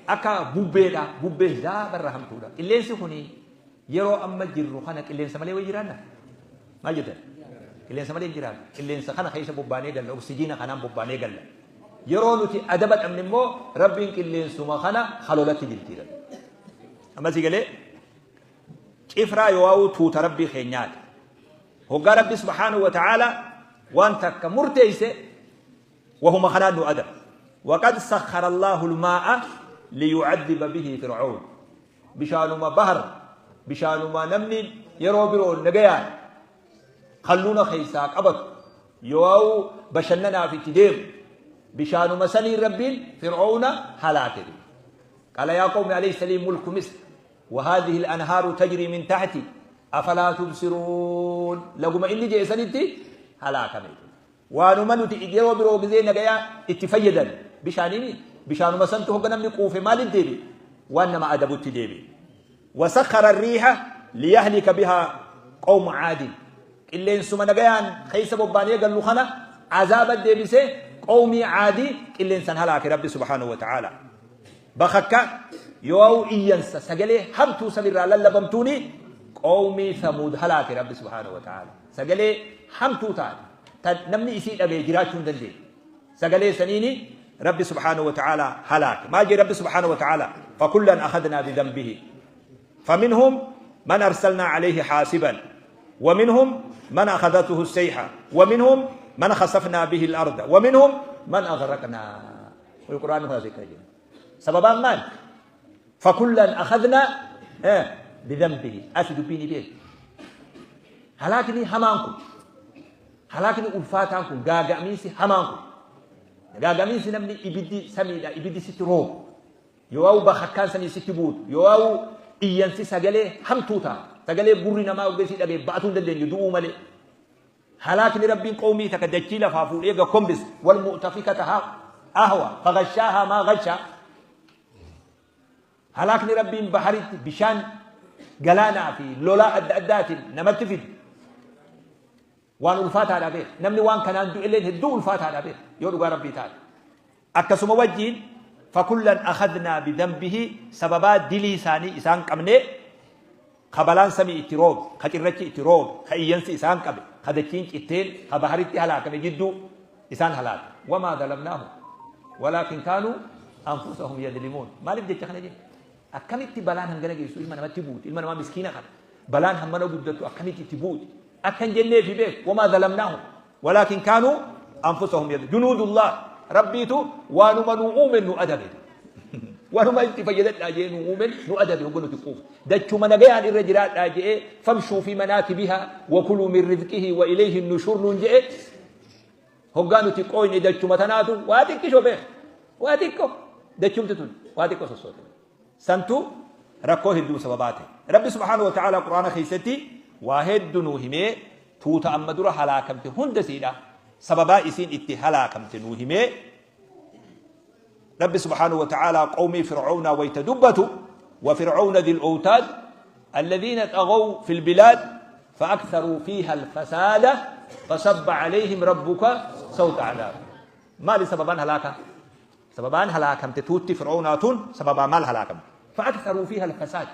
Akka bubbeedha, bubbee zaabarra hamtuudha. Qilleensi kuni yeroo amma jirru kana qilleensa malee wayi jiraanna? Maal jettan? Qilleensa malee hin jiraannu. Qilleensa kana keessa bobbaanee galla, oksijiina kanaan bobbaanee galla. Yeroo nuti adaba dhabne immoo Rabbiin qilleensuma kana halolatti jijjiira. Amma si galee cifraa yoo'aa'uu tuuta Rabbii keenyaati. Hoggaa Rabbi subhaanahu wa ta'aala waan takka murteesse wahuma kanaan nu adaba. Waqad sakhara Allahu al-maa'a liyu'adhiba bihi Fir'awn. Bishaanuma bahar, bishaanuma namni yeroo biroo nagayaan kalluuna keessaa qabatu yoo'aa'uu bashannanaaf itti deemu bishaanuma saniin Rabbiin Fir'aawna halaake. Qaala yaa qawmi alaysa lii mulku Misr wa haadhihi al-anhaaru tajrii min tahti afalaa tubsiruun. Laguma inni je'e sanitti halaakame. Waanuma nuti yeroo biroo gizee nagayaa itti fayyadan bishaaniini bishaanuma santu hogga namni quufe maalitti deebi'e? Waan nama adabutti deebi'e. Wasakhara riiha liyahlika bihaa qawma caadin. Qilleensuma nagayaan keessa bobbaanee gallu kana azaaba deebisee qawmii caadii qilleensan halaake Rabbi subhaanahu wa ta'aala. Bakakka yoo iyyansa sagalee hamtuu sanirraa lallabamtuuni qawmii Samuud halaake Rabbi subhaanahu wa ta'aala. Sagalee hamtuu taate tan namni isii dhagaye jiraachuu hin dandeenye. Sagalee saniini Rabbi subhaanahu wa ta'aala halaake. Maal jedhe Rabbi subhaanahu wa ta'aala? Fakullan akhadnaa bidhanbihi. Faminhum man arsalnaa alayhi haasiban. ومنهم من أخذته السيحة ومنهم من خسفنا به الأرض ومنهم من أغرقنا. والقرآن هو ذكر سببان مال فكلا أخذنا بذنبه. أسد بيني بين halaakni hamaan kun, halaakni ulfaataan kun, gaaga'amiinsi hamaan kun, gaaga'amiinsi namni ibiddi samiidha, ibiddi sitti roobu, yoo bakakkaan samii sitti buutu, yoo iyyansi sagalee hamtuu ta'a, sagalee gurri namaa ogeessii dhabee ba'atuu hin dandeenye du'uu malee. Halaakni Rabbiin qawmii takka dachii lafaa fuudhee gakkombis wal mu'tafikata ahwa faghashaahaa maa ghashaa. Halaakni Rabbiin baharitti bishaan galaanaa fi lolaa adda addaatiin namatti fidu waan ulfaataadha beek. Namni waan kanaan du'elleen hedduu ulfaataadha beek yoo dhugaa Rabbii taate. Akkasuma wajjiin fakullan akhadnaa bidambihi sababaa dilii isaanii isaan qabnee, ka balaan samii itti roobe, ka cirrachi itti roobe, ka iyyansi isaan qabe, ka dachiin citteen, ka baharitti halaakame jidduu isaan halaake. Wamaa zalamnaahum walaakin kaanuu anfusahum yadlimuun. Maaliif jecha kana jenna? Akkamitti balaan hangana geessu ilma namatti buuti? Ilma namaa miskiina kana balaan hammana guddattu akkamitti itti buuti? Akka hin jenneefi beeku. Wamaa zalamnaahum walaakin kaanuu anfusahum yadlimuun. Junuudullah Rabbiitu waanuma nu uume nu adabe. Waanuma itti fayyadadhaa jee nu uumen nu adabe hogga nuti quufa. Dachuma nagayaan irra jiraadhaa je'ee famshuu fi manaakibihaa wa kuluu min rizqihi wa ilayhi nushuur nuun je'e, hoggaa nuti qooyne dachuma tanaatu waa xiqqisho beek. Waa xiqqo dachumti tun waa xiqqo sossoote. Santu rakkoo hedduu sababaa ta'e. Rabbi subhaanahu wa ta'ala Qur'aana keessatti waa hedduu nuu himee, tuuta amma dura halaakamte hunda siidha. Sababaa isiin itti halaakamte nuu himee, Rabbi subhaanahu wa ta'ala qawmii Fir'aawnaa wayta dubbatu, wa Fir'aawna dhil awtaad alladhiina xaghaw fil bilaad fa'aktharuu fiiha al-fasaada fasabba alayhim rabbuka sawta cadaab. Maali sababaan halaakaa? Sababaan halaakamte tuutti Fir'aawnaa tun sababaa maal halaakamte? Fa'aktharuu fiiha al-fasaad.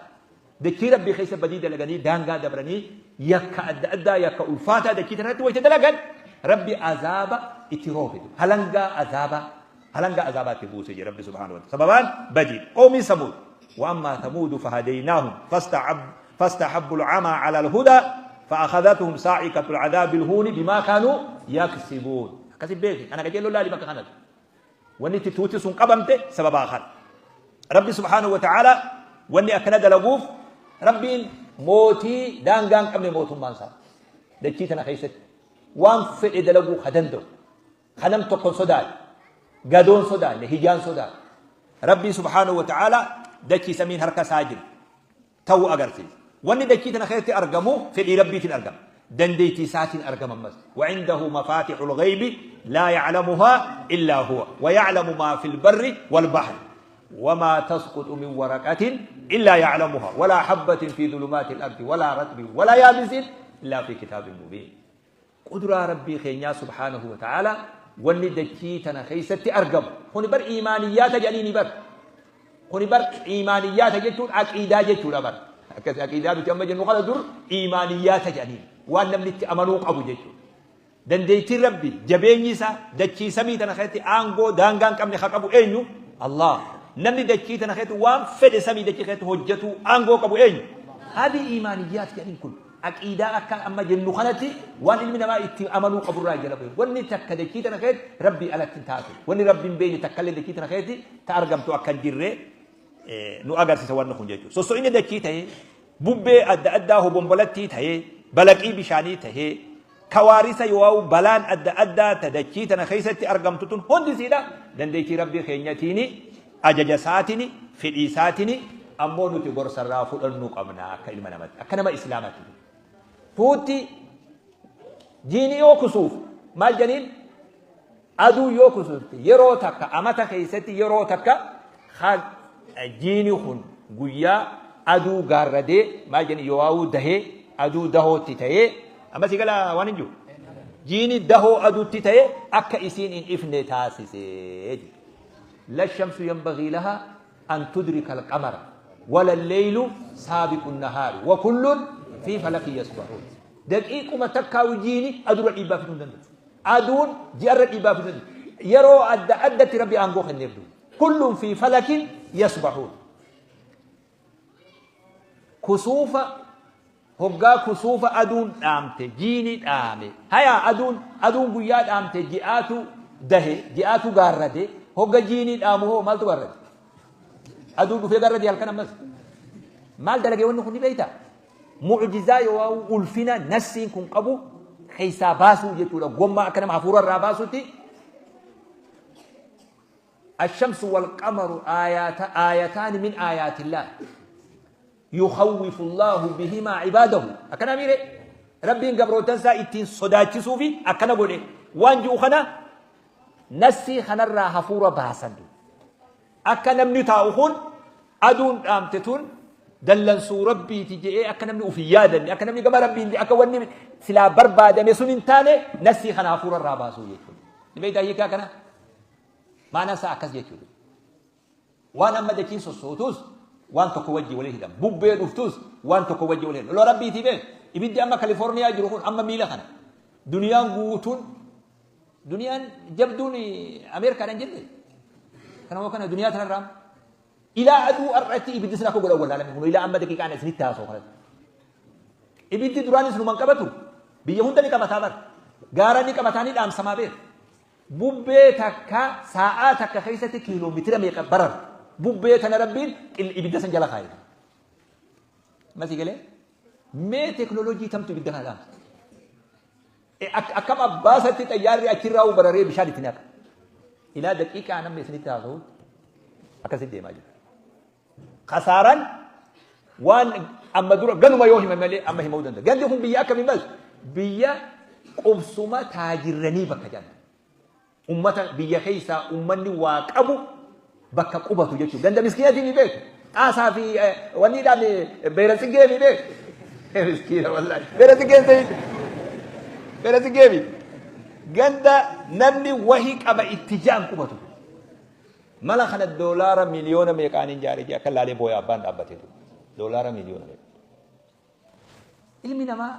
Dachii Rabbii keessa badii dalaganii, daangaa dabranii, yakka adda addaa, yakka ulfaataa dachii tanarratti wayita dalagan Rabbi azaaba itti roobe. Halangaa azaabaa, halangaa azaabaa itti buuse jedhe Rabbi subhaanahu wa ta'ala. Sababaan badii. Qawmii Samuud. Wa ammaa Samuudu fahadaynaahum fastahabbu al-amaa ala al-hudaa fa'akhadhatuhum saa'ikatu al-adaabi al-huuni bimaa kaanuu yaksibuun. Akkasi beeki. Kana qajeeloo laali bakka kanatti. Wanni itti tuuti sun qabamte sababaa kana. Rabbi subhaanahu wa ta'ala wanni akkana dalaguuf, Rabbiin mootii daangaa hin qabne, mootummaan isaa dachii tana keessatti waan fedhe dalaguu ka danda'u, ka nam tokko hin sodaanne, gadoon sodaanne, hijaan sodaanne. Rabbii subhaanahu wa ta'ala dachii samiin harka isaa jiru ta'uu agarsiisa. Wanni dachii tana keessatti argamu fedhii Rabbiitiin argama. Dandeettii isaatiin argama ammas. Wa indahu mafaatihul ghaybi laa ya'lamuhaa illaa huwa wa ya'lamu maa fil barri wal bahri wamaa tasquxu min waraqatin illaa ya'lamuhaa walaa habbatin fi dhulumaatil ardi walaa ratbin walaa yaabisin illaa fi kitaabin mubiin. Qudraa Rabbii keenyaa subhaanahu wa ta'aalaa, wanni dachii tana keessatti argamu. Kuni bar iimaaniyyaata jedhaniini bar. Kuni bar iimaaniyyaata jechuun aqiidaa jechuudha bar. Akkas aqiidaa nuti amma jennu kana dur iimaaniyyaata jedhaniin waan namni itti amanuu qabu jechuudha. Dandeettiin Rabbi jabeenyi isaa dachii samii tana keessatti aangoo daangaa hin qabne haa qabu eenyu? Allah. Namni dachii tana keessatti waan fedhe samii dachii keessatti hojjetu aangoo qabu eenyu? Hadi iimaaniyyaat jedhaniin kun aqiidaa akka amma jennu kanatti waan ilmi namaa itti amanuu qaburraa jala bu'e. Wanni takka dachii tana keessatti Rabbii alatti hin taatu. Wanni Rabbi hin beekne takka illee dachii tana keessatti ta argamtu akka hin jirre nu agarsiisa wanni kun jechuudha. Sosso'inni dachii ta'ee, bubbee adda addaa hobombolattii ta'ee, balaqii bishaanii ta'ee, kawaarisa yoo balaan adda addaa ta dachii tana keessatti argamtu tun hundi isiidha. Dandeettii Rabbii keenyatiini, ajaja isaatiini, fedhii isaatiini ammoo nuti gorsarraa fudhannuu qabna akka ilma namatti, akka nama Islaamatti. Tuutti jiini yoo kusuuf maal jedhaniin aduu yoo kusuufte yeroo takka amata keessatti yeroo takka jiini kun guyyaa aduu gaarradee maal jedhani yoo dahee aduu dahootti ta'ee amma si gala waan hin jiru. Jiini dahoo aduutti ta'ee akka isiin hin ifne taasisee. La shamsu yanbagii laha an tudrika al-qamara wala al-laylu saabiqu an-nahaari wa kullun fi falakin yasbahuun. Daqiiquma takkaa jiini adurra dhiibbaa fiduu hin danda'u. Aduun ji'arra dhiibbaa fiduu hin danda'u. Yeroo adda addatti Rabbi aangoo kenneef duuba. Kullun fi falakin yasbahuun. Kusuufa hoggaa kusuufa aduun dhaamte jiini dhaame. Hayaa aduun guyyaa dhaamte ji'aatu dahe ji'aatu gaarrade hogga jiini dhaamu hoo maaltu gaarrade? Aduun dhufee gaarrade halkan ammas. Maal dalagee wanni kun ni beektaa? Mucjizaa yoo ulfina nassiin kun qabu keessaa baasuu jechuudha. Gommaa akka nama hafuura irraa baasutti. Ashamsu wal qamaru aayataani min aayaatillaah. Yukhawwifu Allaahu bihimaa ibaadahu. Akkana miire Rabbiin gabrootan isaa ittiin sodaachisuu fi akkana godhe waan ji'u kana nassii kanarraa hafuura baasan. Akka namni taa'u kun aduun dhaamte tun dallansuu Rabbiiti je'ee akka namni uf hin yaadanne akka namni gama Rabbiin akka wanni silaa barbaadame sun hin taane nassii kana hafuura irraa baasuu jechuudha. Ni beektaa hiikaa kana? Maanaan isaa akkas jechuudha. Waan amma dachiin sossootus waan tokko wajjin walii hidhama. Bubbee dhuftus waan tokko wajjin walii hidhama. Lola Rabbiitii beek. Ibiddi amma Kalifoorniyaa jiru kun amma miila kana. Duniyaan guutuun duniyaan jabduun Ameerikaadhaan jette. Kanuma kana duniyaa tanarraa ilaa aduu har'atti ibiddi sun akka godhan wallaalame kun ilaa amma daqiiqaan isinitti haasa'u kanatti. Ibiddi duraanis numan qabatu biyya hunda ni qabataa bara. Gaara ni qabataa ni dhaamsamaa beek. Bubbee takka saa'aa takka keessatti kiiloomeetira meeqa barar. Bubbee tana Rabbiin ibidda san jala kaa'e. Masii galee mee teekinooloojii tamtu ibidda kana dhaamsa. Akkam abbaasatti xayyaarri achirraa bararee bishaan itti naqa. Ilaa daqiiqaa namni isinitti haasa'u akkasitti deemaa jira. Kasaaraan waan amma dura ganuma yoo hime malee amma himuu danda'a. Gandi kun biyya akkamii mas biyya qubsuma taajirranii bakka jedhan. Ummata biyya keessaa ummanni waa qabu bakka qubatu jechuudha. Ganda miskiinatiin ni beeku. Xaasaa fi wanni dhaan beera tsiggee ni beeku. Miskiina wallaahi. Beera tsiggee hin ta'in. Beera tsiggee mi. Ganda namni wahii qaba itti ja'an qubatu. Mana kana doolaara miliyoona meeqaan hin jaare jee akka laalee booya abbaan dhaabbatee ture. Doolaara miliyoona meeqa. Ilmi namaa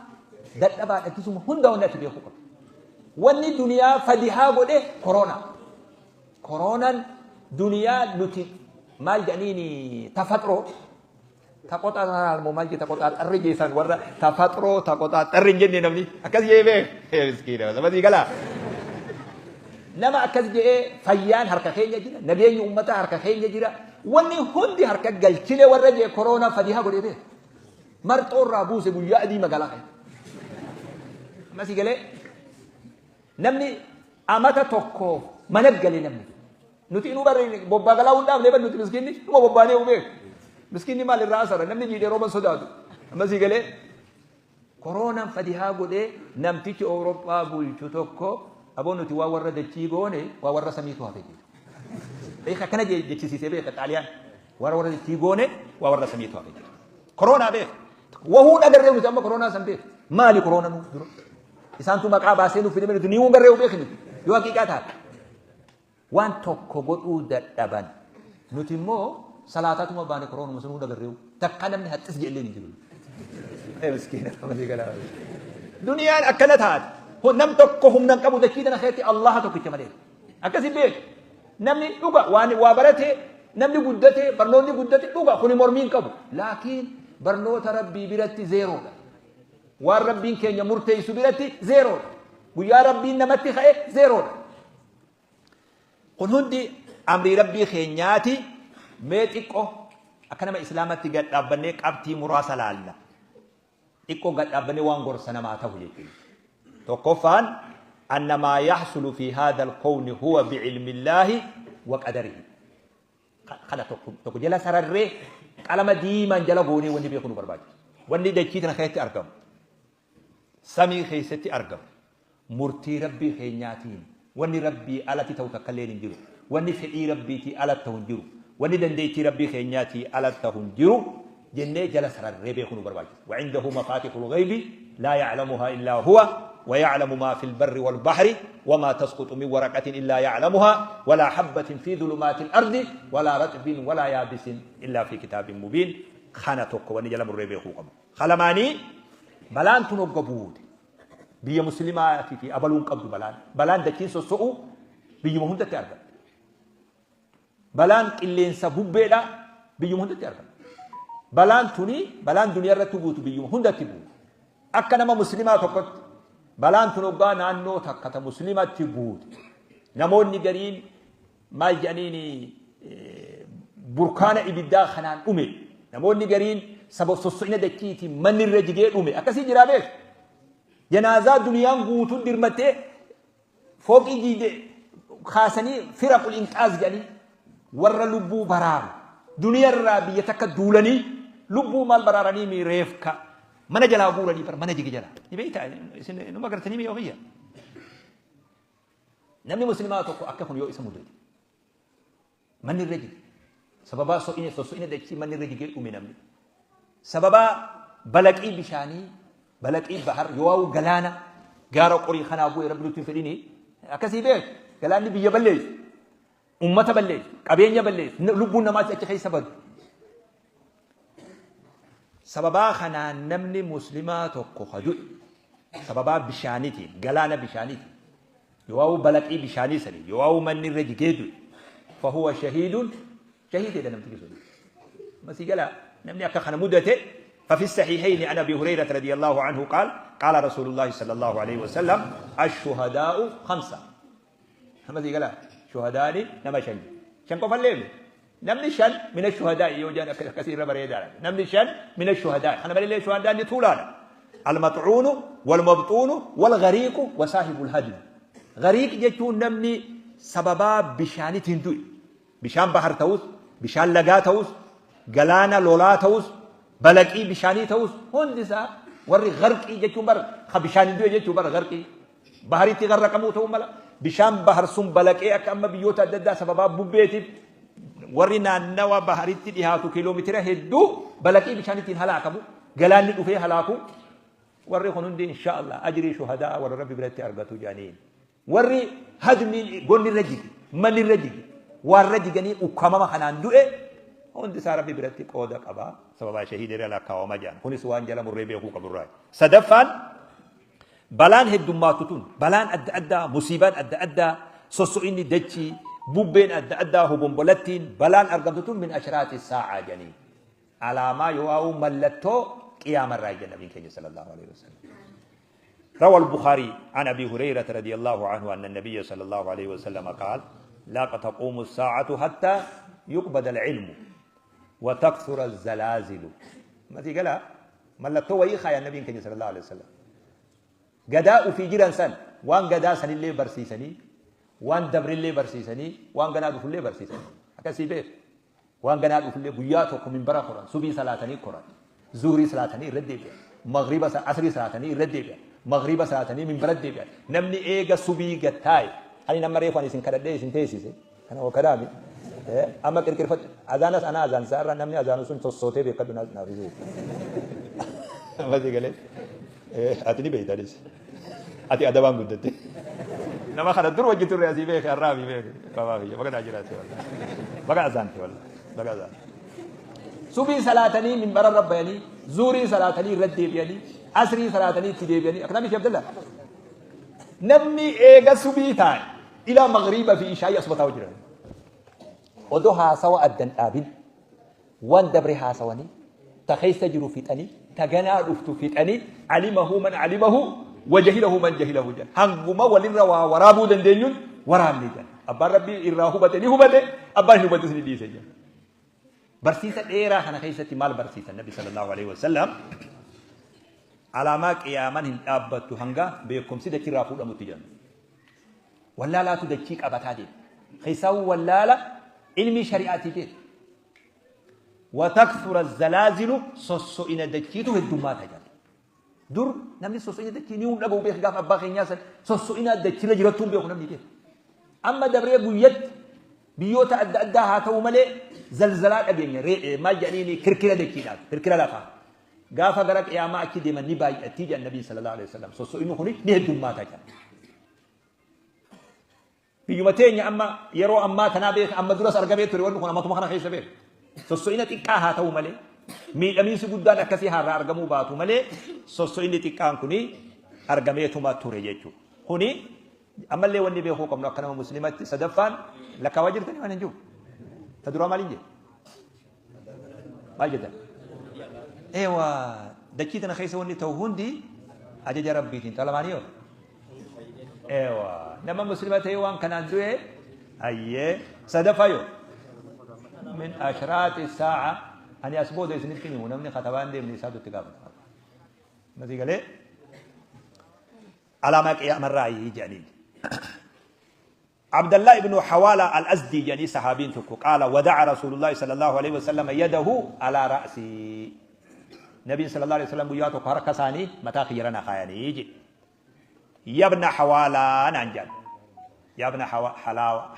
dadhabaadha ittisuma hunda wanni ati beekuu qabdu. Wanni duniyaa fadihaa godhe koroonaa. Koroonaan duniyaa nuti maal jedhaniini tafaxroo taqoxaa moo maal jee taqoxaa xarri jeessan warra tafaxroo taqoxaa xarri hin jenne namni akkas jee beek miskiina sabasii galaa. Nama akkas jedhee fayyaan harka keenya jira nageenyi uummataa harka keenya jira wanni hundi harka galchine warra jee koroonaa fadihaa godhee beek. Marxoo irraa buuse guyyaa adii magaalaa kana. Ammasii galee namni amata tokko mana galee namni. Nuti inuu barri bobbaa galaa hin dhaabne nuti miskiinni dhuma bobbaanee uumee. Miskiinni maal irraa asara namni jiidhee rooban sodaatu. Ammasii galee koroonaan fadihaa godhee namtichi Awurooppaa bulchu tokko aboo nuti waa warra dachii goone waa warra samiitu hafe jedhe. Beeka akkana jechisiisee beeka Xaaliyaan warra warra dachii goone waa warra samiitu hafe jedhe. Koroonaa beeka. Wahuun agarree nuti amma koroonaa san beeka. Maali koroona nu dura? Isaantu maqaa baasee nuuf fide nuti ni garree beekni yoo haqiiqaa taate. Waan tokko godhuu dadhaban. Nuti immoo Salaataatuma baane koroonuma sunuu dagarreewu. Takka namni haxxis jedhee hin jiru. Miskiina malee galaa. Duniyaan akkana taate. Nam tokko humna hin qabu dachii tana keessatti Allaha tokkicha malee. Akkasi beeku. Namni dhuga waan waa barate, namni guddate, barnoonni guddate dhuga kuni mormii hin qabu. Laakiin barnoota Rabbii biratti zeeroodha. Waan Rabbiin keenya murteessu biratti zeeroodha. Guyyaa Rabbiin namatti ka'e zeeroodha. Kun hundi amrii Rabbii keenyaati. Mee xiqqoo akka nama Islaamatti gad dhaabbannee qabxii muraasa laalla. Xiqqoo gad dhaabbannee waan gorsa namaa ta'u jechuudha. Tokkoffaan anna maa yaxsulu fi haadha alkowni huwa bicilmi illaahi wa qadarihi. Kana tokko jala sararree qalama diimaan jala goonee wanni beeku nu barbaachisa. Wanni dachii tana keessatti argamu, samii keessatti argamu, murtii Rabbii keenyaatiin. Wanni Rabbii alatti ta'u takka illee hin jiru. Wanni fedhii Rabbiitii alatti ta'u hin jiru. Wanni dandeettii Rabbii keenyaatii alatti ta'u hin jiru jennee jala sararree beeku nu barbaachisa. وعنده مفاتيح الغيب لا يعلمها إلا هو ويعلم ما في البر والبحر وما تسقط من ورقة إلا يعلمها ولا حبة في ظلمات الأرض ولا رطب ولا يابس إلا في كتاب مبين. خانة tokko wanni jala murree beekuu qabu. Kalamaanii balaan tun hogga buute biyya muslimaatii fi abaluun qabdu balaan. Balaan dachiin sosso'u biyyuma hundatti argamte. Balaan qilleensa bubbeedha biyyuma hundatti argamte. Balaan tuni balaan duniyaa irratti buutu biyyuma hundatti buutu. Akka nama muslimaa tokkotti balaan tun hoggaa naannoo takka ta muslimatti buute. Namoonni gariin maal jedhaniin burkaana ibiddaa kanaan dhume. Namoonni gariin saba sosso'ina dachiitiin manni irra jigee dhume. Akkasii jiraa beeku. Janaazaa duniyaan guutuun dirmattee fooqii jiide kaasanii firaqul inqaaz jedhanii warra lubbuu baraaru. Duniyarraa biyya takka duulanii lubbuu maal baraaranii mi reefka mana jalaa guuranii bara mana jige jalaa. Ni beektaa isin numa gartanii mi yoo namni muslimaa tokko akka kun yoo isa mudate manni irra jige sababaa sosso'ina dachii manni irra jigee dhume namni. Sababaa balaqii bishaanii, balaqii bahar yoo galaana gaara qorii kanaa bu'ee Rabbi nutti hin fedhini akkasii beeku. Galaanni biyya balleessu, ummata balleessu, qabeenya balleessu, lubbuun namaas achi keessa badu. Sababaa kanaan namni muslimaa tokko ka du'e sababaa bishaaniitiin, galaana bishaaniitiin, yoo balaqii bishaanii sanii, yoo manni irra jigee du'e, fahuwa shahiidun, shahiidedha namtichi sun. Masii galaa namni akka kana mudate. ففي الصحيحين عن أبي هريرة رضي الله عنه قال قال رسول الله صلى الله عليه وسلم الشهداء خمسة. masii galaa شهداء nama shan shan qofa illee namni shan من الشهداء yoo jedhan akkasii irra bareedaadha. Namni shan من الشهداء kana malee shuhadaan ni tuulaadha. المطعون والمبطون والغريق وصاحب الهدم. غريق jechuun namni sababaa bishaanitiin du'e, bishaan bahar ta'us, bishaan lagaa ta'us, galaana lolaa ta'us, balaqii bishaanii ta'us, hundi isaa warri garqii jechuun bara ka bishaaniin du'e jechuun bara garqii baharitti garraqamuu ta'uu mala, bishaan bahar sun balaqee akka amma biyyoota adda addaa sababaa bubbeetiif warri naannawa baharitti dhihaatu kiiloomeetira hedduu balaqii bishaanittiin halaakamu, galaanni dhufee halaaku, warri kun hundi insha Allah ajrii shuhadaa warra Rabbi biratti argatu jedhaniin. Warri hadmiin gonni irra jige, manni irra jige, warra jiganii ukkamama kanaan du'e hundi isaa Rabbi biratti qooda qaba, sababaa shahiida irra lakkaawama jedhan. Kunis waan jala murree beekuu qaburraa. Sadaffaan balaan heddummaatu tun, balaan adda addaa, musiibaan adda addaa, sosso'inni dachii, bubbeen adda addaa, hobombolattiin balaan argamtu tun من أشراط الساعة jedhanii, alaamaa yoo mallattoo qiyaamarraa jedhan nabiin keenya صلى الله عليه وسلم. روى البخاري عن أبي هريرة رضي الله عنه أن النبي صلى الله عليه وسلم قال لا تقوم الساعة حتى يقبض العلم وتكثر الزلازل. ما تقول mallattoo wayii kaayan nabiin keenya صلى الله عليه وسلم. Gadaa ufii jiran san waan gadaa sanillee barsiisanii, waan dabrillee barsiisanii, waan ganaa dhufullee barsiisanii. Akkasii beeku. Waan ganaa dhufullee guyyaa tokko minbara koran, subii salaatanii koran, zuhurii salaatanii irra deebi'an, magriba asrii salaatanii irra deebi'an, magriba salaatanii minbara deebi'an. Namni eega subii gattaa'e ani nama reefu ani isin kadhadhee isin teessise kana kadaami amma qirqirfadhu azaanas ana azaan isaarra namni azaanu sun sossootee beekadhu naaf isee. Masii galee ati ni beeytanis ati adabaan guddatte. Nama kana dur wajji turre asii beeke, arraa fi beeke babaa kiyya baga naa jiraate, wallahi baga azaante, wallahi baga azaante. Subii salaatanii minbara irra bayanii, zuurii salaatanii irra deebi'anii, asrii salaatanii itti deebi'anii. Akkana miti Abdallah? Namni eega subii taa'e ilaa magriiba fi ishaayii asuma taa'u jira. Odoo haasawa addan dhaabin waan dabre haasawanii ta keessa jiru fixanii ta ganaa dhuftu fixanii alimahu man alimahu wa jahilahu man jahilahu jedhan. Hanguma walirra waa waraabuu dandeenyuun waraabne jedhan. Abbaan Rabbii irraa hubate ni hubate, abbaan hin hubates ni dhiise jedhan. Barsiisa dheeraa kana keessatti maal barsiisan Nabi sallallahu alaihi wasallam? Alaamaa qiyaaman hin dhaabbattu hanga beekumsi dachirraa fuudhamutti jedhan. Wallaalaatu dachii qabataa deema. Keessaa wallaala ilmii shari'aatii beeku. Watakthura zalaazilu sosso'ina dachiitu heddummaata jedhan. Dur namni sosso'ina dachii ni dhaga'u beeku gaafa abbaa keenyaa san sosso'ina dachirra jirattuu hin beeku namni beeku. Amma dabree guyyatti biyyoota adda addaa haa ta'u malee zalzalaa dhageenya maal jedhaniini kirkira dachiidhaaf kirkira lafaa. Gaafa gara qiyaamaa achi deeman ni baay'attii jedhan Nabiin sallallahu alaihi wasallam sosso'inni kuni ni heddummaata jedhan. Biyyuma teenya amma yeroo ammaa tanaa beeka amma duras argamee ture wanni kun ammatuma kana keessa beeka. Sosso'ina xiqqaa haa ta'u malee miidhamiinsi guddaan akkasii haarraa argamuu baatu malee sosso'inni xiqqaan kuni argameetuma ture jechuudha. Kuni ammallee wanni beekuu qabnu akka nama muslimatti sadaffaan lakkaawaa jirtanii waan hin jiru. Ta duraa maaliin jedhe? Maal jettan? Eewa dachii tana keessa wanni ta'u hundi ajaja Rabbiitiin ta lamaanii yoo? Eewa nama muslima ta'ee waan kanaan du'e hayyee sadaffaa yoo? Min ashraati saa'a ani as booda isinitti himu namni katabaan deemne isaatu itti gaafata. Masii galee alaamaa qiyaamarraa jedhaniin. Abdallah ibnu Hawaala al-Azdii jedhanii sahaabiin tokko qaala wada'a Rasuulullaahi sallallahu alaihi wasallam yadahu alaa ra'sii. Nabiin sallallahu alaihi wasallam guyyaa tokko harka isaanii mataa kiyyarra na kaayanii jedhe. Yabna Hawaalaa naan jedhan. Yabna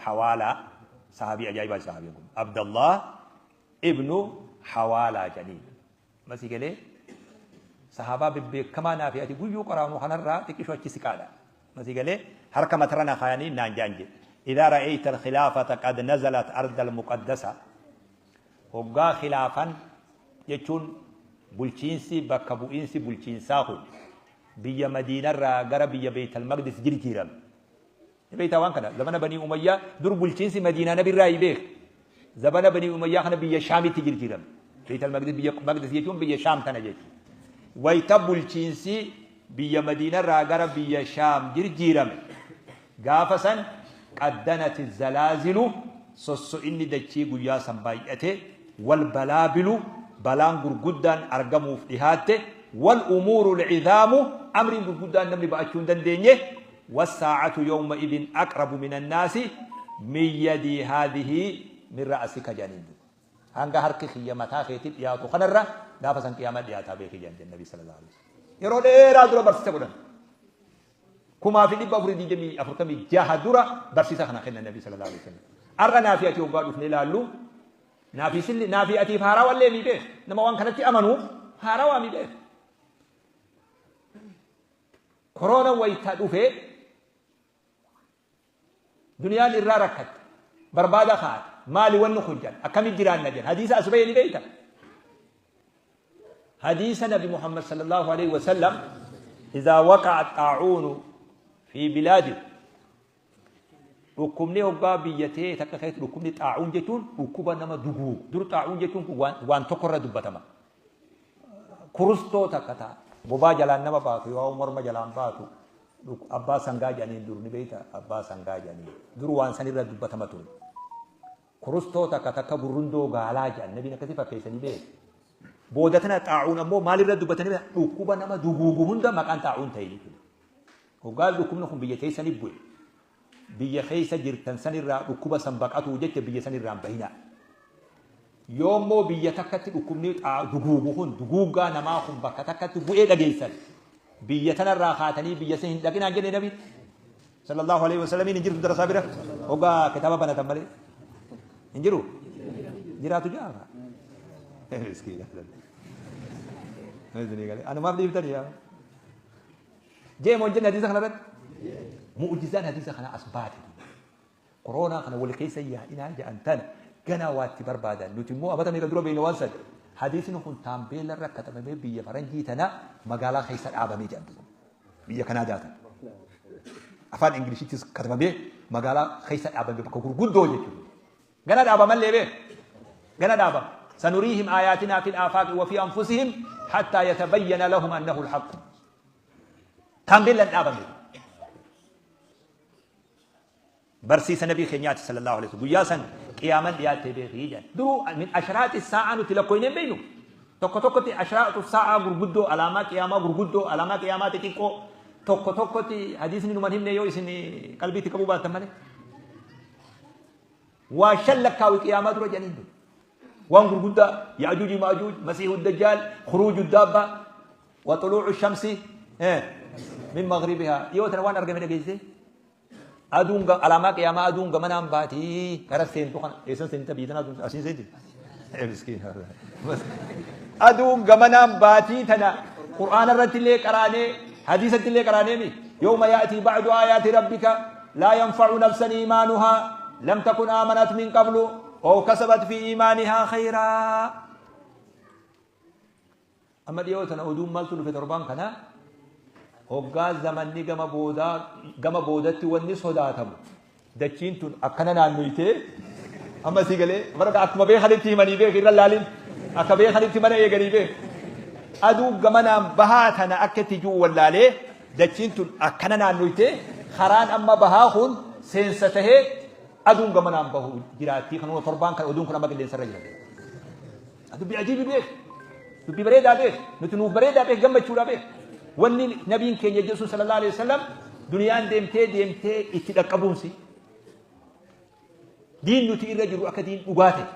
Hawaalaa sahaabii ajaa'ibaa sahaabiin kun. Abdallah ibnu Hawaalaa jedhanii. Masii galee sahaabaa bebbeekamaa naa fi ati guyyuu qaraanu kanarraa xiqqishoo achi siqaadha. Masii galee harka matarra na kaayanii naan jaan jedhe. Idaa ra'ayta al-khilaafata qad nazalat arda al-muqaddasa. Hoggaa khilaafan jechuun bulchiinsi bakka bu'iinsi bulchiinsaa kun biyya Madiinarraa gara biyya Beeytal Maqdis jirjiirame. Ni beektaa waan kana zamana Banii Umayyaa dur bulchiinsi Madiinaa nabi irraa beek. Zamana Banii Umayyaa kana biyya Shaamitti jirjiirame. Beeytal Maqdis biyya Maqdis jechuun biyya Shaam tana jechuudha. Wayita bulchiinsi biyya Madiinarraa gara biyya Shaam jirjiirame. Gaafa san qaddanati zalaazilu sosso'inni dachii guyyaa san baay'ate wal balaabilu balaan gurguddaan argamuuf dhihaatte wal umuuru lcidaamu amriin gurguddaan namni ba'achuu hin dandeenye wassaa'atu yawma idin aqrabu min annaasi min yadii haadhihi min ra'asika jedhaniin duuba. Hanga harki kiyya mataa keetti dhiyaatu kanarra gaafa san qiyaamaa dhiyaataa beeki jedhan Nabi sallallahu alaihi wasallam. Yeroo dheeraa dura barsiisa godhan. 1446 dura barsiisa kana kennan Nabi sallallahu alaihi wasallam. Har'a naafi ati hoggaa dhufnee ilaallu naafi silli naafi atiif haarawallee mi beek. Nama waan kanatti amanuuf haarawaa mi beek. Koroona wayita dhufe duniyaan irraa rakkatte barbaada kaate maali wanni kun jedhan akkamitti jiraanna jedhan hadiisa as bahee ni beekta. Hadiisa Nabi Muhammad sallallahu alaihi wasallam idhaa waqa'a xaa'uunu fi bilaadi dhukkubni hoggaa biyya ta'e takka keessatti dhukkubni xaa'uun jechuun dhukkuba nama duguugu dur xaa'uun jechuun kun waan tokko irra dubbatama. Kurustoo takka ta'a bobaa jalaan nama baatu yoo morma jalaan baatu abbaa sangaa jedhaniin dur ni beekta abbaa sangaa jedhaniin dur waan sanirra dubbatama ture. Kurustoo takka takka gurrundoo gaalaa jedhan nabiin akkasii fakkeessanii beeku. Booda tana xaa'uun ammoo maalirra dubbatanii dhukkuba nama duguugu hunda maqaan xaa'uun ta'e jechuudha. Hoggaa dhukkubni kun biyya keessanii bu'e biyya keessa jirtan sanirraa dhukkuba san baqatuu jecha biyya sanirraa hin bahinaa. Yoommoo biyya takkatti dhukkubni duguugu kun duguuggaa namaa kun bakka takkatti bu'ee dhageessan biyya tanarraa kaatanii biyya san hin dhaqinaan jenne nabi sallallahu alaihi wasallam hin jirtu darasaa bira hoggaa kitaaba banatan malee hin jiru jiraatu jaa miskiina anumaaf dhiiftanii yaa jee moo jenne hadiisa kanarratti mu'jizaan hadiisa kana as baate koroonaa kana wal keessa yaa'inaa jedhan tana ganaa waa itti barbaadan nuti immoo amata meeqa dura beekna waan san Hadiisni kun taambeela irra katabamee biyya faranjii tana magaalaa keessa dhaabamee jedhamtu. Biyya Kanaadaa tana. Afaan Ingilishittis katabamee magaalaa keessa dhaabamee bakka gurguddoo jechuudha. Gana dhaabamallee beek. Gana dhaabama. سنريهم آياتنا في الآفاق وفي أنفسهم حتى يتبين لهم أنه الحق. تامبيلا dhaabame. Barsiisa nabii keenyaati sallallahu alaihi wasallam. Guyyaa san qiyaaman dhiyaattee beekii jedhan. Duruu min ashraati saa'aa nuti lakkoofnee hin beeknu. Tokko tokkotti ashraatu saa'aa gurguddoo, alaamaa qiyaamaa gurguddoo, alaamaa qiyaamaa xixiqqoo, tokko tokkotti hadiisni numan himne yoo isin qalbiitti qabuu baattan malee. Waa shan lakkaawi qiyaamaa dura jedhanii waan gurguddaa: Yaajuuji Maajuuj, Masiihu Dajjaal, khuruuju daabba wa xuluucu shamsi min maghribihaa. Dhiyoo tana waan argame dhageessee, aduun alaamaa qiyaamaa aduun gamanaan baatii gara seentu kana. Eessan seenta biyya tana aduun? Asiin seenti. Aduun gamanaan baatii tana Qur'aana irratti illee qaraanee, hadiisatti illee qaraanee mi. Yawma ya'tii ba'du aayaati rabbika laa yanfa'u nafsan iimaanuhaa lam takun aamanat min qablu aw kasabat fi iimaanihaa khayraa. Amma dhiyoo tana oduun maaltu dhufe? Torbaan kana hoggaa zamanni gama boodaa, gama boodatti wanni sodaatamu dachiin tun akkana naannoytee. Amma si galee bara akkuma beekanitti himanii beek, irra laalin, akka beekanitti mana eeganii beek. Aduu gamanaan bahaa tana akka itti jiru wallaalee, dachiin tun akkana naannoytee, karaan amma bahaa kun seensa tahee aduun gamanaan bahu jiraattii. Kanuma torbaan kan oduun kun amma qilleensarra jira. Dubbii ajiibi beek, dubbii bareedaa beek, nuti nuuf bareedaa beek, gammachuudha beek. Wanni nabiin keenya jedhu sallallahu alaihi wasallam duniyaan deemtee deemtee itti dhaqqabuunsi diin nuti irra jiru akka diin dhugaa ta'e,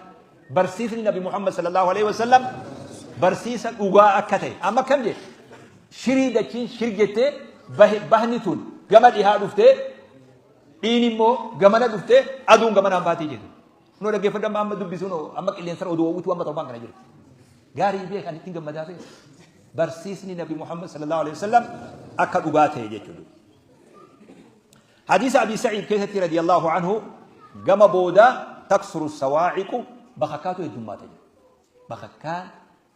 barsiisni nabi Muhammad sallallahu alaihi wasallam barsiisa dhugaa akka ta'e. Amma akkam jedhe? Shirii dachiin shir jettee bahni tun gama dhihaa dhuftee, dhiin immoo gamana dhuftee, aduun gamanaan baatii jedhu. Kunoo dhaggeeffadhu, amma amma dubbisuun amma qilleensarra oduu oowwitu amma torbaan kana jiru. Gaarii beekan, ittiin gammadaa beek. Barsiisni nabi Muhammad sallallahu alaihi wasallam akka dhugaa ta'e jechuudha. Hadiisa Abi Sa'iid keessatti radiyallahu anhu, gama booda taksuru sawaa'iqu, bakakkaatu heddummaata jedha. Bakakkaan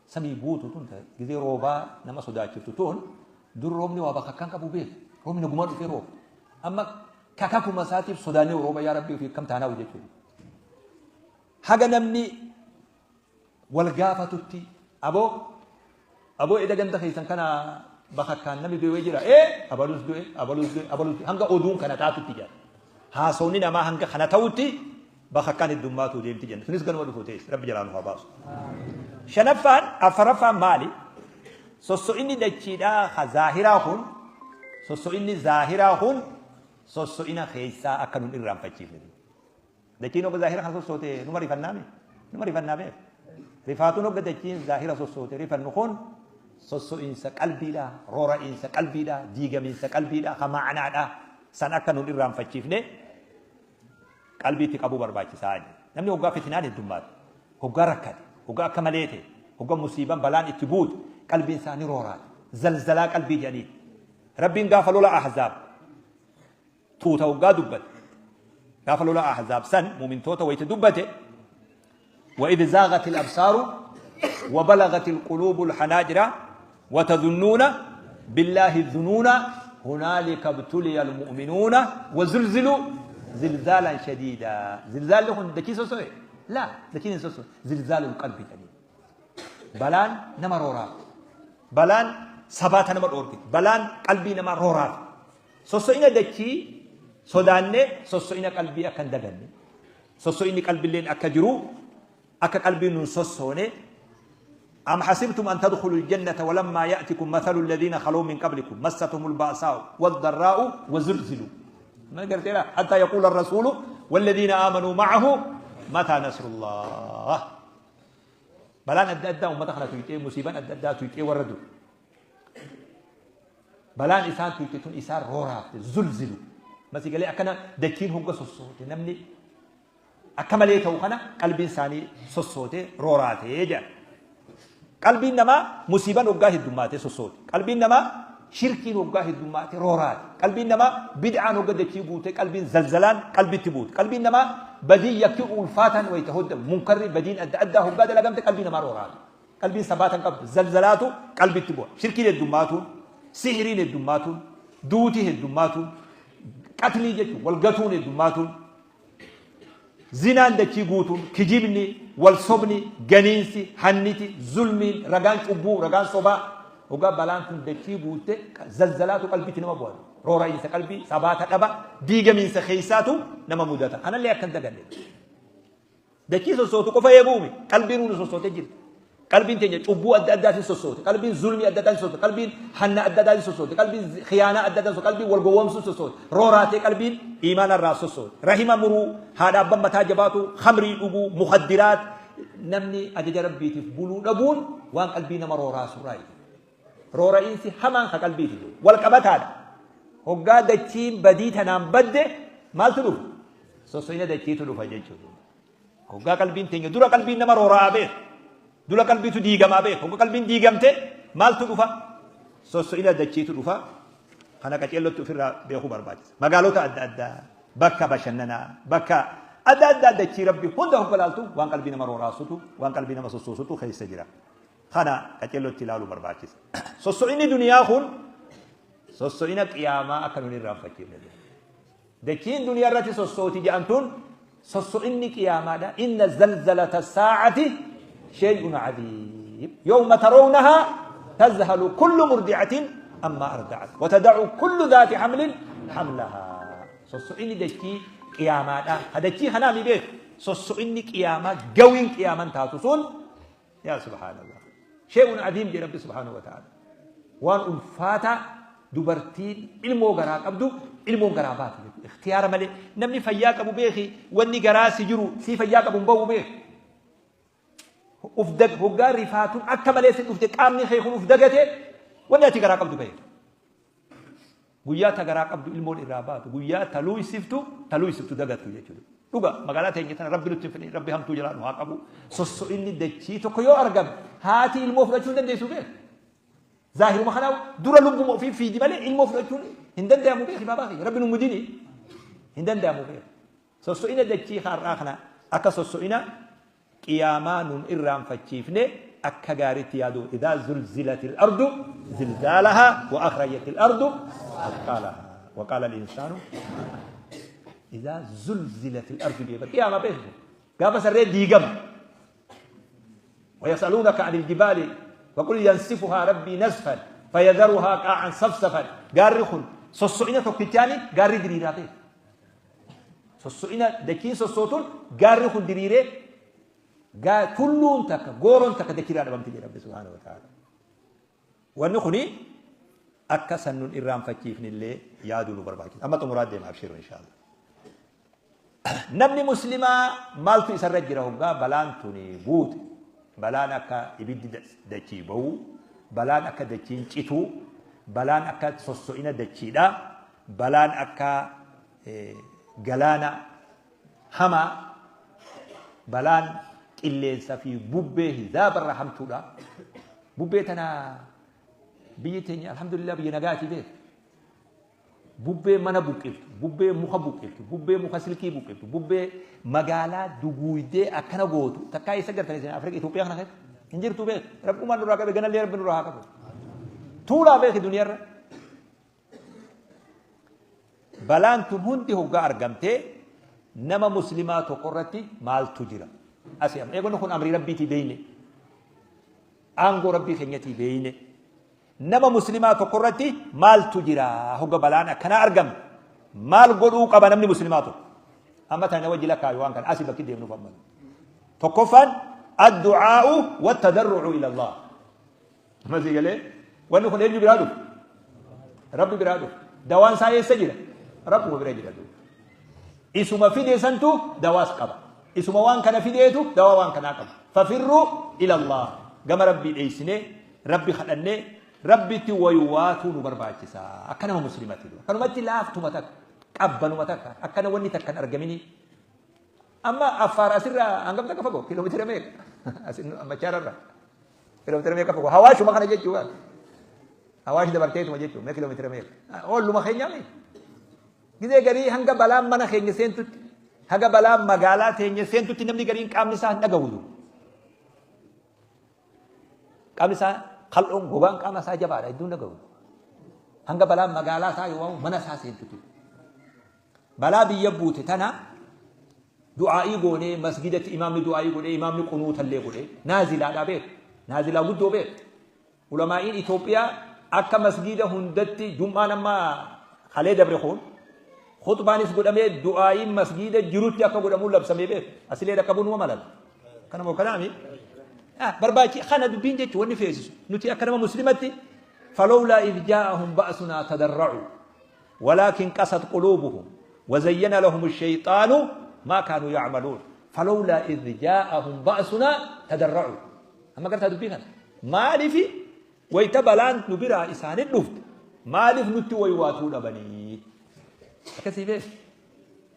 samii guutu tun gizee roobaa nama sodaachiftu tun, dur roobni waa bakakkaan qabu beeku. Roobni nagumaan dhufee rooba. Amma kakakuma isaatiif sodaannee rooba, yaa Rabbii ofii akkam taanaa jechuudha. Haga namni wal gaafatutti, aboo aboo, eda ganda keessan kana bakakkaan namni du'e jira, ee abalus du'e, abalus du'e, abalus du'e, hanga oduun kana taatutti jira. Haasawni namaa hanga kana ta'utti bakakkaan heddummaatu deemti jenna. Sunis ganuma dhufu ta'es Rabbi jalaa nu haa baasu. Shanaffaan, afuraffaan maali? Sosso'inni dachiidhaa ka zaahiraa kun, sosso'inni zaahiraa kun sosso'ina keessaa akka nun irraanfachiifne. Dachiin hogga zaahira kan sossoote numa rifannaame, numa rifannaa beek. Rifaatuun hogga dachiin zaahira sossoote rifannu kun sosso'insa qalbiidha, roora'iinsa qalbiidha, diigamiinsa qalbiidha, ka ma'anaadha. San akka nun irraanfachiifne qalbiitti qabuu barbaachisaa. Namni hoggaa fitinaan heddummaate, hoggaa rakkate, hoggaa akka malee ta'e, hoggaa musiiban balaan itti buute, qalbiin isaa ni rooraate. Zalzalaa qalbii jedhanii. Rabbiin gaafa lola Ahzaab tuuta hoggaa dubbate, gaafa lola Ahzaab san mumintoota wayita dubbate, وإذ زاغت الأبصار وبلغت القلوب الحناجر وتظنون بالله الظنون هنالك ابتلي المؤمنون وزلزلوا زلزالا شديدا. زلزال لهم دكي سوسوي؟ لا، دكي سوسو، زلزال القلب تاني. بلان نما رورات، بلان سبات نما رورات، بلان قلبي نما رورات. Sosso'ina dachii sodaannee sosso'ina qalbii akka hin daganne, sosso'inni qalbiilleen akka jiru, akka qalbiin nun sossoone. أم حسبتم أن تدخلوا الجنة ولما يأتكم مثل الذين خلوا من قبلكم مستهم البأساء والضراء وزلزلوا ما قلت حتى يقول الرسول والذين آمنوا معه متى نصر الله. Balaan adda addaa uummata kana tuyxee, musiibaan adda addaa tuyxee warra dur balaan isaan tuyxe tun isaan rooraafte. Zulzilu masii galee akkana dachiin hogga sossoote, namni akka malee ta'u kana qalbiin isaanii sossoote, rooraatee jedha. Qalbiin namaa musiibaan hoggaa heddummaatee sossoote. Qalbiin namaa shirkiin hoggaa heddummaatee rooraate. Qalbiin namaa bid'aan hogga dachii guute, qalbiin zalzalaan qalbitti buute. Qalbiin namaa badii yakki ulfaatan wayita hoddamu, munkarri badiin adda addaa hoggaa dalagamte qalbii namaa rooraate. Qalbiin sabaata hin qabdu. Zalzalaatu qalbitti bu'a. Shirkiin heddummaatuun, sihiriin heddummaatuun, duuti heddummaatuun, qatlii jechuun wal gatuun heddummaatuun, zinaan dachii guutuun, kijibni, wal sobni, ganiinsi, hanniti, zulmiin, ragaan cubbuu, ragaan sobaa. Hoggaa balaan tun dachii guutte zalzalaatu qalbitti nama bu'a. Roora'iinsa qalbii, sabaata dhaba, diigamiinsa keessaatu nama mudata. Kanallee akka hin daganne. Dachii sossootu qofa eeguumi. Qalbiin hundi sossootee jirti. Qalbiin teenya cubbuu adda addaatiin sossoote. Qalbiin zulmii adda addaatiin sossoote. Qalbiin hanna adda addaatiin sossoote. Qalbiin khiyaanaa adda addaatiin sossoote. Qalbiin wal gowwoomsuu sossoote. Rooraatee qalbiin iimaana irraa sossoote. Rahima muruu, haadha abbaan mataa jabaatu, khamrii dhuguu, mukaddiraat. Namni ajaja Rabbiitiif buluu dhabuun waan qalbii nama rooraasurraa. Roora'iinsi hamaan ka qalbiiti. Wal qabataadha. Hoggaa dachiin badii tanaan badde maaltu dhufa? Sosso'ina dachiitu dhufa jechuudha. Hoggaa qalbiin teenya dura qalbiin nama roora'aa beeku. Dura qalbiitu diigamaa beeku. Hoggaa qalbiin diigamte maaltu dhufa? Sosso'ina dachiitu dhufa. Kana qaceellotti ofirraa beekuu barbaachisa. Magaalota adda addaa, bakka bashannanaa, bakka adda addaa dachii Rabbi hunda hogga laaltu waan qalbii nama rooraasutu, waan qalbii nama sossoosutu keessa jira. Kana qaceellotti ilaaluu barbaachisa. Sosso'inni duniyaa kun sosso'ina qiyaamaa akka nun irraanfachiifne. Dachiin duniyaa irratti sossooti jedhan tun sosso'inni qiyaamaadha. Inna zalzalata saa'ati shay'un adiim. Yawma tarawnahaa tazhalu kullu murdi'atin amma arda'at wa tada'u kullu dhaati hamlin hamlahaa. Sosso'inni dachii qiyaamaadha. Ha dachii kanaa mi beeku. Sosso'inni qiyaamaa gawiin qiyaaman taatu sun yaa subhaanallah. Shay'un adiim jedhe Rabbi subhaanahu wa ta'ala. Waan ulfaataa dubartiin ilmoo garaa qabdu ilmoon garaa baatu jechuudha. Ikhtiyaara malee namni fayyaa qabu beeki, wanni garaa si jiru si fayyaa qabu hin bahu beeki. Uf dag hoggaa rifaatuun akka malee si dhufte qaamni kee kun uf dagate wanni ati garaa qabdu bahe. Guyyaa ta garaa qabdu ilmoon irraa baatu, guyyaa ta luuysiftu ta luuysiftu dagattu jechuudha. Dhuga magaalaa teenya tana Rabbi nutti hin fidin, Rabbi hamtuu jalaa nu haa qabu. Sosso'inni dachii tokko yoo argame haati ilmoo fudhachuu hin dandeessu beeki. Zaahiruma kanaa dura lubbuma ofii fiidi malee ilmoo fudhachuun hin danda'amu beeki baabaa kiyya. Rabbi nu mudini hin danda'amu beeki. Sosso'ina dachii har'aa kana akka sosso'ina qiyaamaa nun irraanfachiifne akka gaariitti yaaduu. Idaa zulzilatil ardu zilzaalahaa wa akhrajatil ardu athqaalahaa wa qaala al-insaanu idaa zulzilatil ardu jedhe qiyaamaa beeku gaafa sarree diigama. ويسألونك عن الجبال فقل ينسفها ربي نسفا فيذرها قاعا صفصفا. Gaarri kun sosso'ina tokkichaani gaarri diriiraa ta'e. Sosso'ina dachiin sossootuun gaarri kun diriiree tulluun takka gooroon takka dachiirraa dhabamti jedha Rabbi subhaanahu wa ta'ala. Wanni kuni akka san nun irraanfachiifnillee yaaduu nu barbaachisa. Amma xumuraa deema, abshiru inshaallah. Namni muslimaa maaltu isarra jira hoggaa balaan tuni buute? Balaan akka ibiddi dachii ba'uu, balaan akka dachiin cituu, balaan akka sosso'ina dachiidha, balaan akka galaana hamaa, balaan qilleensa fi bubbee hizaabarra hamtuudha. Bubbee tana biyyi teenya alhamdulillah biyya nagaati beeku. Bubbee mana buqqiftu, bubbee muka buqqiftu, bubbee muka silkii buqqiftu, bubbee magaalaa duguuydee akkana gootu takkaa eessa gartan isin Afrika Itoophiyaa kana keessa hin jirtu beeku. Rabbumaan nurraa qabe, ganallee Rabbi nurraa haa qabu. Tuulaa beeki duniyaarra. Balaan tun hundi hoggaa argamtee nama muslimaa tokko irratti maaltu jira? Asii amma eegonni kun amrii Rabbiitii beeyne. Aangoo Rabbii keenyatii beeyne. Nama muslimaa tokko irratti maaltu jira hogga balaan akkanaa argame? Maal godhuu qaba namni muslimaa tokko? Amma tana wajji lakkaayu waan kana asii bakki deemnuuf amma. Tokkoffaan addu'aa'u wattadarru'u ila Allah. Amma sii galee wanni kun eenyu biraa dhufu? Rabbi biraa dhufu. Dawaan isaa eessa jira? Rabbuma bira jira duuba. Isuma fide santu dawaas qaba. Isuma waan kana fideetu dawaa waan kanaa qaba. Fafirruu ila Allah. Gama Rabbii dheeysinee Rabbi kadhannee Rabbitti waywaatuu nu barbaachisa. Akka nama muslimatti dura. Kanumatti laaftuma takka, qabbanuma takka, akkana wanni takka hin argaminii. Amma Affaar asirraa hangam takka fagoo? Kiiloomeetira meeqa? Asin Machaararra. Kiiloomeetira meeqa fagoo? Hawaashuma kana jechuudha. Hawaash dabarteetuma jechuudha. Mee kiiloomeetira meeqa? Olluma keenyaa meeqa? Gizee garii hanga balaan mana keenya seentutti, haga balaan magaalaa teenya seentutti namni gariin qaamni isaa hin dhagahu. Qaamni isaa qal'oon gogaan qaama isaa jabaadha hedduun dhagahu. Hanga balaan magaalaa isaa yoo mana isaa seentutti. Balaa biyya buute tana du'aa'ii goonee masgidatti imaamni du'aa'ii godhee imaamni qunuutallee godhee naazilaadhaa beeku. Naazilaa guddoo beeku. Ulamaa'iin Itoophiyaa akka masgida hundatti jum'aan amma halee dabre kun khutbaanis godhamee du'aa'iin masgida jirutti akka godhamuu labsamee beeku. Asilee dhaqqabuun numa malata. Kana moo kanaami? Barbaachi kana dubbiin jechuun wanni feesisu nuti akka nama muslimatti falawlaa idh jaa'ahum ba'sunaa tadarra'u walaakin qasat quluubuhum وزين لهم الشيطان ما كانوا يعملون فلولا إذ جاءهم بأسنا تدرعوا. أما قلت هذا بينا مالف ويتبلان نبرا إسان الدفت مالف نتي ويواتون بني أكسي بيش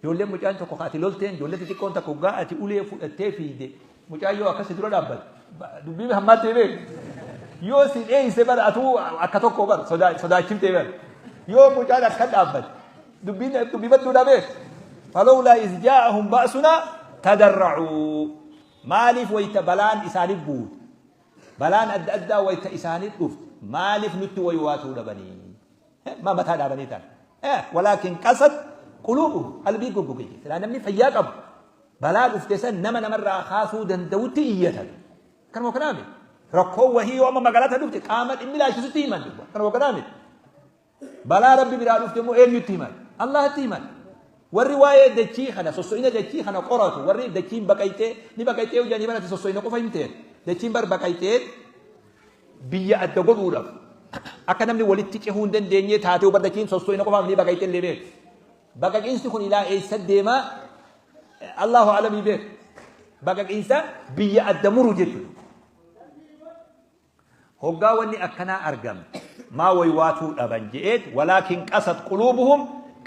يقول لهم مجان تكو خاتي لولتين يقول لهم تكون تكو قاعتي أولي فؤتي دي مجان يو أكسي درو دابل دبي همات بيش يو سين إيه سبر أتو أكتوكو بر صدا صدا شمتي بر يو مجان أكد أبل دبي بدو دابل فلولا إذ جاءهم بأسنا تدرعوا مالف ويتبلان إسان البوت بلان أدى أدى ويت إسان الدفت مالف نتي ويواتون بني ما متى بني تان ولكن قست قلوبهم قلبي قوقي لا نمني فياك أبو بلان افتسن نما نمر خاصو دندوتي إيتن كانوا كلامي ركو وهي وما مقالاتها دفت قامت إمي لا شسو تيمان كانوا كلامي بلا ربي بلا دفت مو إيه يتيمان الله تيمان والرواية دتشي خنا سوسوينا دتشي خنا قرأته والري دتشين بقيته نبقيته وجاني بنا تسوسوينا قفا دتشين بر بقيته بيا الدقول ورف أكنم لولدتك هون دن دنيا تاتي وبردتشين سوسوينا قفا مني بقيته اللي بيت بقى إنسان كون إلى إيش ديما الله أعلم يبيت بقى إنسان بيا الدمر جد هو واني أكنا أرجم ما ويواتو أبنجئت ولكن قست قلوبهم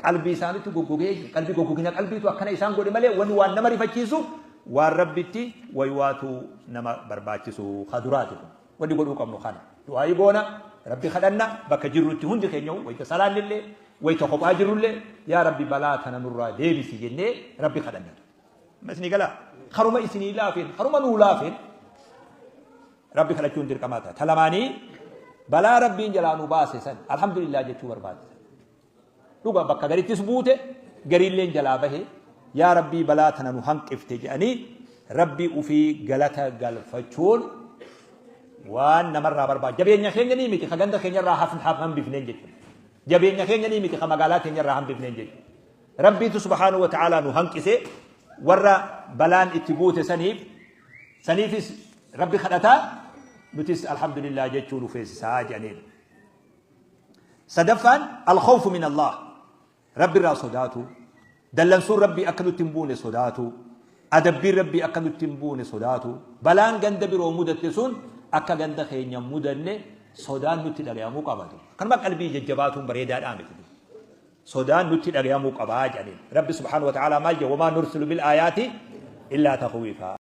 قلبي سامتو غوغوغي قلبي غوغوغينا قلبي تو أكنا إنسان غوري مالي وان وان نمري فكيسو والربتي ويواتو نما برباچسو خدراتكم ودي غودو قمنو خانا دعاي غونا ربي خدنا بك جروتي هندي خينيو ويت سلام لله ويت خبا جرولله يا ربي بلا تنا نورا ديبسي جنة ربي خدنا مسني قلا خرما اسني لافين خرما نولافين ربي خلچون دير كماتا تلماني بلا ربي جلانو باسسن الحمد لله جتو برباد دوغا بك غريتس بوته غريلين جلا به يا ربي بلا تنا نو هنقفته جاني ربي وفي غلطه غلفچون وان نمر بربا جبينيا خينيا ني ميتي خغندا خينيا را حفن حفن بفنين جت جبينيا خينيا ني ميتي خمغالا خينيا را هم بفنين جت ربي سبحانه وتعالى نو هنقسه ورا بلان اتبوت سنيف سنيف ربي خدتا نتس الحمد لله جتشون في ساجنين صدفا الخوف من الله ربي را صداتو دلنسور ربي أكلو تنبون صداتو أدبي ربي أكلو تنبون صداتو بلان غند برو مدتسون أكا غند خين يمدن صدان نتي دغيامو قبادو كان قلبي ججباتهم بريدا دامت صدان نتي دغيامو قبا جانين ربي سبحانه وتعالى ما وما نرسل بالآيات إلا تخويفا.